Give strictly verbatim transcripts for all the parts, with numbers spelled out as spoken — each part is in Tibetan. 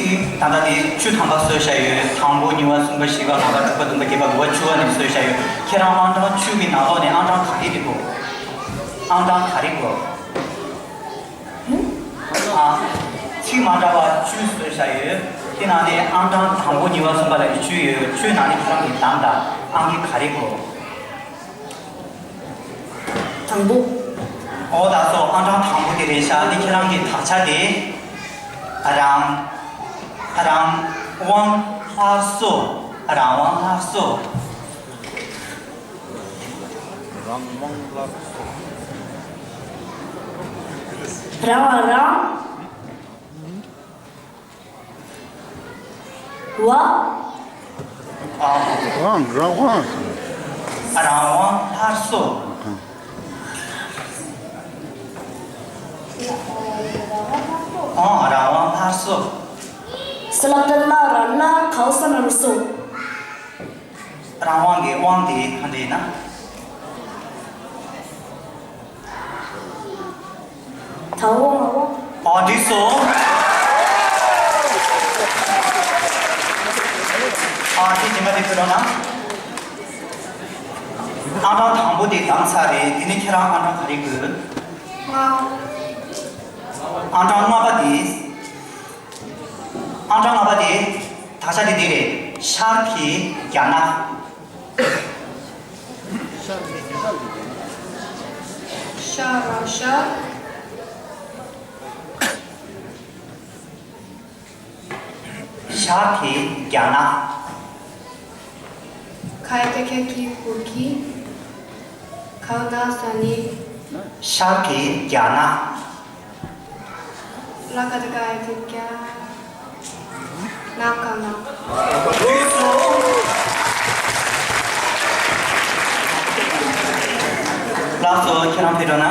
ད་ལྟ་དེ་བཅུ་ཐམ་པ་བཟོས་བཞག་ཡོད། དང་པོ་གཉིས་པ་གསུམ་པ་བཞི་པ་ལྔ་པ་དྲུག་པ་བདུན་པ་བརྒྱད་པ་དགུ་པ་བཅུ་པ་ནས་བཟོས་བཞག་ཡོད། ཁྱེད་རང་ཨང་གྲངས་བཅུ་གི་ནང་ལོགས་ནས་ཨང་གྲངས་ག་རེ་རིག་དགོས། ཨང་གྲངས་ག་རེ་དགོས། ཨ། ཚིག་མ་འདྲ་བ་བཅུ་བཟོས་བཞག་ཡོད། དེ་ནང་ནས་ཨང་གྲངས་དང་པོ་གཉིས་པ་གསུམ་པ་ལ་བཅུ་ཡོད། བཅུའི་ནང་ནས་ཁྱེད་རང་གིས་བདམས་དང་། ཨང་ཀི་ག་རེ་དགོས། དང་པོ། ཨོ་ད་སོ། ཨང་གྲངས་དང་པོ་དེ་རེད་ཤག་དེ་ཁྱེད་རང་གི་དག་ཆ་དེ། རང་། རང་དབང་སླར་གསོ། རང་དབང་སླར་གསོ། རང་དབང་སླར་གསོ། རང་དབང་རང་། བ། ཨ། དབང་། རང་དབང་། རང་དབང་སླར་གསོ། ཨ། རང་དབང་སླར་གསོ། སླར་གསོ་ལ་རང་ལ་ག་བ་ས་ན་རུ་སོ། རང་དབང་གི་དབང་དེ་ག་འདྲ་ཡིན་ན། ད་འོ་མ་འོ། ཨ་འགྲིག་སོང་། ཨ་དེ་རྗེས་མ་དེ་ཕུལ་རོགས་གནང་། ཨང་གྲངས་དང་པོ་དེ་བདམས་ཚར་རེད། དེ་ནས་ཁྱེད་རང་ཨང་གྲངས་ག་རེ་དགོས། ལྔ། ཨང་གྲངས་ལྔ་པ་དེ། ཨང་གྲངས་ལྔ་པ་དེ། དག་ཆ་དེ་འདི་རེད། ཤར་གྱི་རྒྱ་ནག་ཤར་ར་ཤར། ཤར་གྱི་རྒྱ་ནག་ཁའི་ཏེ་ཁེ་ཀི་ཧུ་ཁི། ཁའུ་ན་ས་ནི། ཤར་གྱི་རྒྱ་ནག་ལ་ཀ་ཏེ་ཀ་ཨའི་ཏེ་ཀྱ། ན་ཀ་ན། ལགས་སོ། ཁྱེད་རང་ཕེབས་རོགས་གནང་།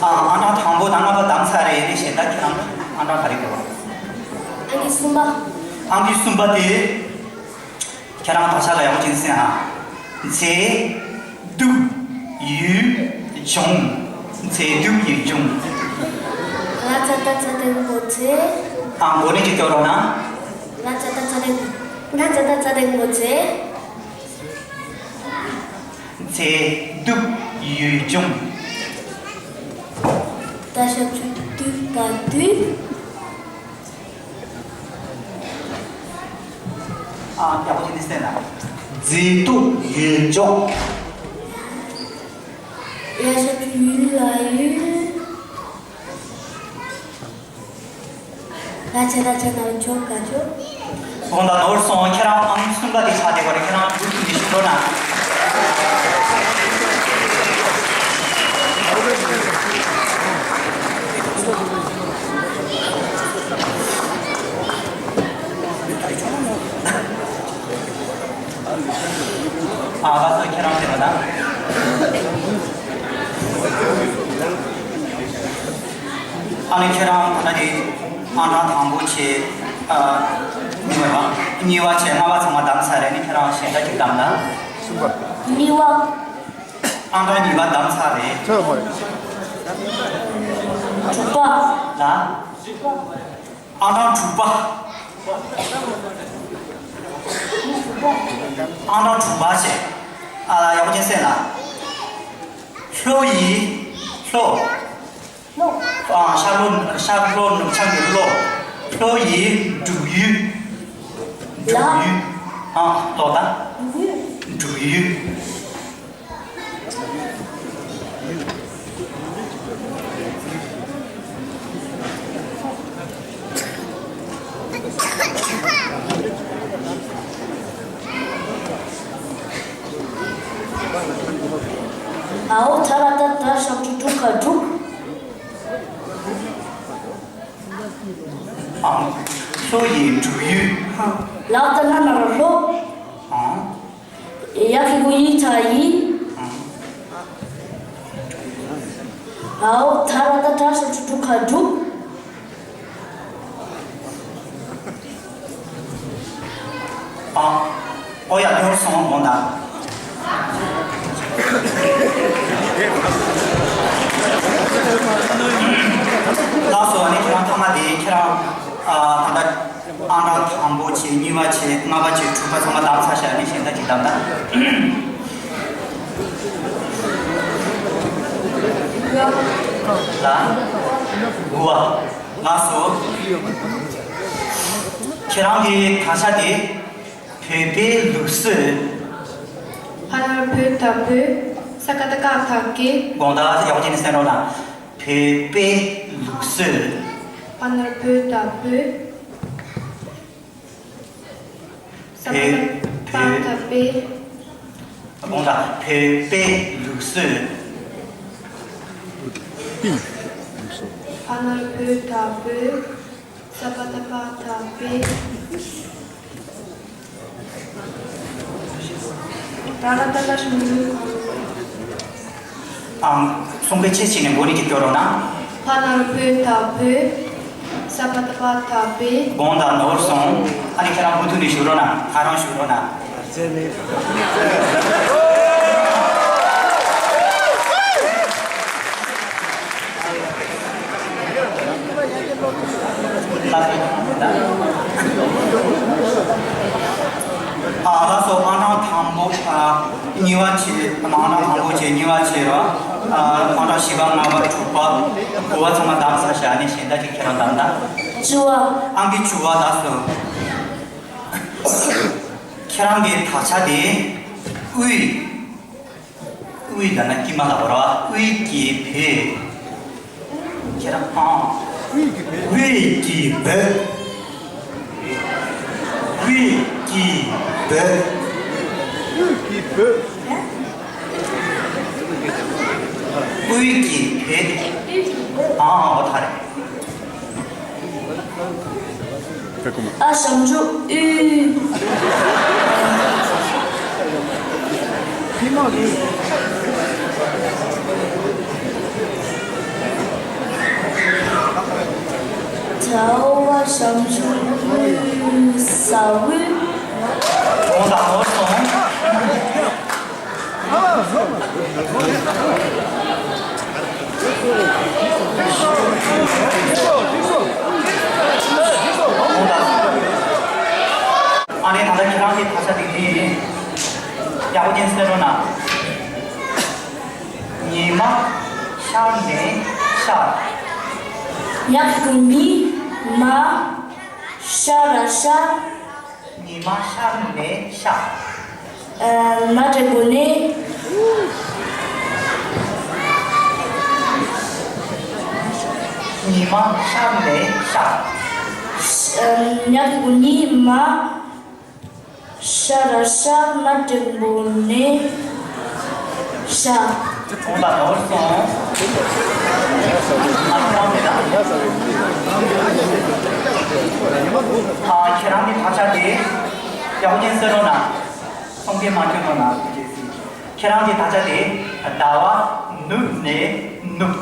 ཨ། ཨང་གྲངས་དང་པོ་དང་ལྔ་པ་བདམས་ཚར་རེད། ཡིན་ནའི་གཞན་དག་ཁྱེད་རང་ཨང་གྲངས་ག་རེ་དགོས་པ། ཨང་ཀི་གསུམ་པ། ཨང་ཀི་གསུམ་པ་དེ། ཁྱེད་རང་དག་ཆ་ལ་ཡག་པོ་ཅིག་གསན་ཨ། མཛེས་སྡུག་ཡུལ་ལྗོངས། མཛེས་སྡུག་ཡུལ་ལྗོངས། ལ་ཙ་ད་ཙ་དེ་མོ་ཚེ། ཨ། མགོ་ནས་ཅིག་སྐྱོར་རོགས་གནང་། ལ་ཙ་ད་ཙ་དེ། ལ་ཙ་ད་ཙ་དེ་མོ་ཚེ། མཛེས་སྡུག་ཡུལ་ལྗོངས། ད་ཞབས་ཀྱུ་དུ་ད་དུ། ཨ། ཡག་པོ་ཅིག་ནས་གསན་ན། མཛེས་སྡུག་ཡུལ་ལྗོངས། ཡ་ཞབས་ཀྱུ་ཡུལ་ལ་ཡུལ། ལ་ཆ་ལ་ཆ་ན་ཆོ་ག་ཆོ། དགོངས་དག་ནོར་སོང་། ཁྱེད་རང་ཨང་གསུམ་པ་དེ་ཆགས་བསྡད་པ་རེད། ཁྱེད་རང་འགྲུལ་བཞུད་འདི་ཞུ་འགྲོ་ན། ཨ། ལགས་སོ། ཁྱེད་རང་ཕེབས་རོགས་གནང་། ཨ་ནི་ཁྱེད་རང་ད་ལྟ་དེ་ཨང་གྲངས་དང་པོ་བྱས། ཨ། གཉིས་པ། གཉིས་པ་བྱས། ལྔ་པ་ཚང་མ་བདམས་ཚར་རེད། ནི་ཁྱེད་རང་གཞན་དག་ཅིག་བདམས་ན། གསུམ་པ། གཉིས་པ། ཨང་གྲངས་གཉིས་པ་བདམས་ཚར་རེད། ཚོད་མ་རེད། དྲུག་པ། ལ། ཨང་གྲངས་དྲུག་པ། ཨང་གྲངས་དྲུག་པ་བྱས། ཨ། ཡག་པོ་ཅིག་གསན་ལ། ལྷོ་ཡི། ལྷོ། ལྷོ། ཨ། ཤར་ལྷོ། ཤར་ལྷོ་ནུབ་བྱང་གི་ལྷོ། ལྷོ་ཡི་འབྲུག་ཡུལ། འབྲུག་ཡུལ། ཨ། ལྟོས་དང་། འབྲུག་ཡུལ། ཨའོ་ཐ་ར་ཏ་ཏ་ཞབས་ཀྱུ་དྲུག་ག་དྲུག་ཨང་། ལྷོ་ཡི་འབྲུག་ཡུལ། ལ་ཏ་ལ་ན་ར་ལྷོ། ཨང་། ཡ་གི་གུ་ཡི་ཚ་ཡི། ཨའོ་ཐ་ར་ཏ་ཏ་ཞབས་ཀྱུ་དྲུག་ག་དྲུག་ཨ། ཨོ་ཡ། ཡོང་སོང་། དགོངས་དག་ལགས་སོ། ཨ་ནི་ཁྱེད་རང་ཐ་མ་དེ་ཁྱེད་རང་། ཨ། ད་ལྟ། ཨང་གྲངས་དང་པོ་བྱས། གཉིས་པ་བྱས། ལྔ་པ་བྱས། དྲུག་པ་ཚང་མ་བདམས་ཚར་བཞག་ནས་གཞན་དག་ཅིག་བདམས་དང་། ལ། དགུ་པ། ལགས་སོ། ཁྱེད་རང་གི་དག་ཆ་དེ། བོད་པའི་ལུགས་སྲོལ། ཕ་ནར་བོ་ད་བོད། ས་ཀ་བཏགས་སྐ་སྐད། དགོངས་དག་ཡག་པོ་བྱས་ནས་གསན་རོགས་གནང་། བོད་པའི་ལུགས་སྲོལ། ཕ་ནར་བོ་ད་བོད། ས་ཀ་བཏགས་སྐ་སྐད། དགོངས་དག་བོད་པའི་ལུགས་སྲོལ། ཕ་ནར་བོ་ད་བོད། ས་ཀ་བཏགས་སྐ་སྐད། ར་ལ་བཏགས་ར་ཞབས་ཀྱུ་རུ། ཨང་། གསུང་སྐད་ཆེ་བྱས་ནས་མགོ་ནས་ཅིག་སྐྱོར་རོགས་གནང་། ཕ་ནར་བོ་ད་བོད། ས་ཀ་བཏགས་སྐ་སྐད། དགོངས་དག་ནོར་སོང་། ཨ་ནི་ཁྱེད་རང་མུ་མཐུད་ནས་བཞུགས་རོགས་གནང་། ཁ་རང་བཞུགས་རོགས་གནང་། ཨ། ལགས་སོ། ཨང་གྲངས་དང་པོ། ཨ། གཉིས་པ་བྱས། ཨང་གྲངས་དང་པོ་བྱས། གཉིས་པ་བྱས་ར། ཨ། ཨང་གྲངས་བཞི་པ། ལྔ་པ། དྲུག་པ། དགུ་པ་ཚང་མ་བདམས་ཚར་བཞག་ནས་གཞན་དག་ཅིག་ཁྱེད་རང་བདམས་དང་། བཅུ་པ། ཨང་ཀི་བཅུ་པ། ལགས་སོ། ཁྱེད་རང་གི་དག་ཆ་དེ། དབུས། དབུས་ལབ་ན་དཀྱིལ་མ་ལ་བོར་བ། དབུས་ཀྱི་བོད། ཁྱེད་རང་ཨང་། དབུས་ཀྱི་བོད། དབུས་ཀྱི་བོད། དབུས་ཀྱི་བོད། དབུས་ཀྱི་བོད། དབུས་ཀྱི་བོད། ཨང་། འོ་ད་རེད། ཨ་ཞབས་ཀྱུ་ཨུ། ད་འོ་བ་ཞབས་ཀྱུ་ཨུ། ཟ་འུ། དགོངས་དག་ནོར་སོང་། ཨ་ནི་ད་ལྟ་ཁྱེད་རང་གི་དག་ཆ་དེ་ཡིན། ཡག་པོ་ཅིག་གསན་རོགས་གནང་། ཉི་མ་ཤར་ནས་ཤར། ཉག་གི་གུ་ཉི། མ། ཤ་ར་ཤར། ཉི་མ་ཤར་ནས་ཤར། ཨ། ན་འགྲེང་བུ་ནས། ཉི་མ་ཤར་ནས་ཤར། ཨ། ཉག་གི་གུ་ཉི། མ། ཤ་ར་ཤར། ན་འགྲེང་བུ་ནས་ཤར། དགོངས་དག་ནོར་སོང་། ཨ། ཁྱེད་རང་གི་དག་ཆ་དེ་ཡག་པོ་ཅིག་གསན་རོགས་གནང་། གསུང་སྐད་མ་སྐྱོན་རོགས་གནང་། ཁྱེད་རང་གི་དག་ཆ་དེ། ཟླ་བ་ནུབ་ནས་ནུབ།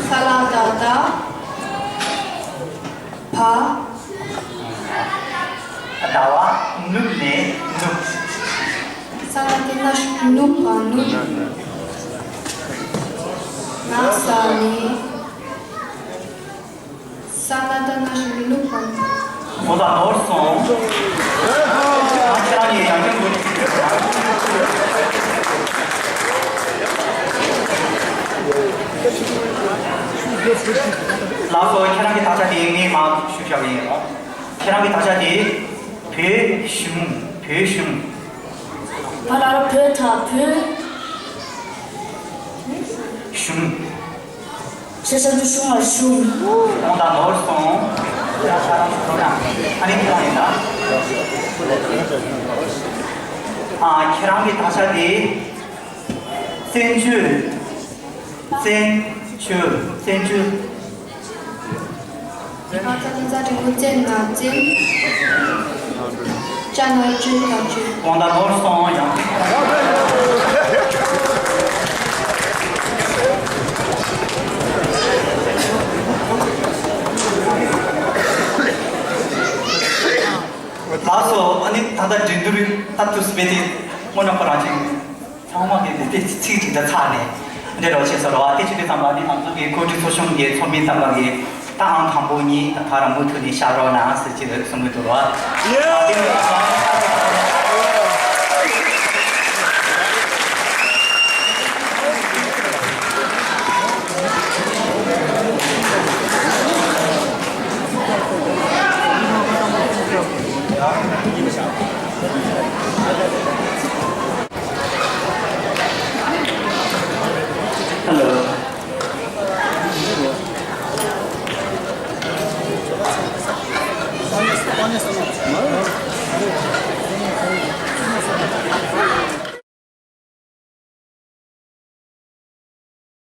ས་ལ་བཏགས་ཟླ། བ། ཟླ་བ་ནུབ་ནས་ནུབ། ས་ལ་བཏགས་སླ་ཞབས་ཀྱུ་སླུ། བ་ནུབ། ན་ས་ནས། ས་ལ་བཏགས་སྣ་ཞབས་ཀྱུ་སྣུ། བ་ནུབ། དགོངས་དག་ནོར་སོང་། ཨ། ཁྱེད་རང་གཉིས་ཡང་བསྐྱར་འགྲོ་ནས་ཅིག་ལགས་སོ། ཁྱེད་རང་གི་དག་ཆ་དེ་ངས་མར་ཞུ་བཞག་གི་ཡིན། ཁྱེད་རང་གི་དག་ཆ་དེ་བོད་གཞུང་། བོད་གཞུང་། བ་ལ་ར་བོ་ད་བོད། གཞུང་། ཤ་ཞབས་ཀྱུ་ཤུ་ང་གཞུང་། དགོངས་དག་ནོར་སོང་། ཡ་ཤ་རང་ཚོ་ན་ཨ་ནི་ཁྱེད་རང་ཡིན་ན། ཨ། ཁྱེད་རང་གི་དག་ཆ་དེ། བཙན་བྱོལ། བཙན་བྱོལ། བཙན་བྱོལ། ང་ཚ་ན་ཚ་འགྲེང་བུ་བཙན། ན་བཙན། ཅ་ན་ཅོ། ད་ཅོད། དགོངས་དག་ནོར་སོང་། ཡང་། ལགས་སོ། ཨ་ནི་ད་ལྟ་འགྲན་བསྡུར་ལྟ་དུས་སྤེལ་ཏེ་དངོས་གནས་ཁོ་རང་ཅིག་ཚང་མ་གི་དེ་ཚིག་ཅིག་ད་ཚར་ནས་འདྲེ་རོགས་བྱས་སོ་ར་བ། དེ་བྱེད་དུས་ཙམ་པ་ནི་ང་ཚོ་གི་གོ་སྒྲིག་ཚོགས་ཆུང་གི་ཚོགས་མི་རྣམ་པ་གི་ ད་ཨང་དང་པོ་གཉིས་ད་ཕར་མུ་མཐུད་ནས་བཞག་རོགས་གནང་ཟེར་གྱི་རེད་གསུང་གི་འདུག་བ། ཡ། དེ་ནས་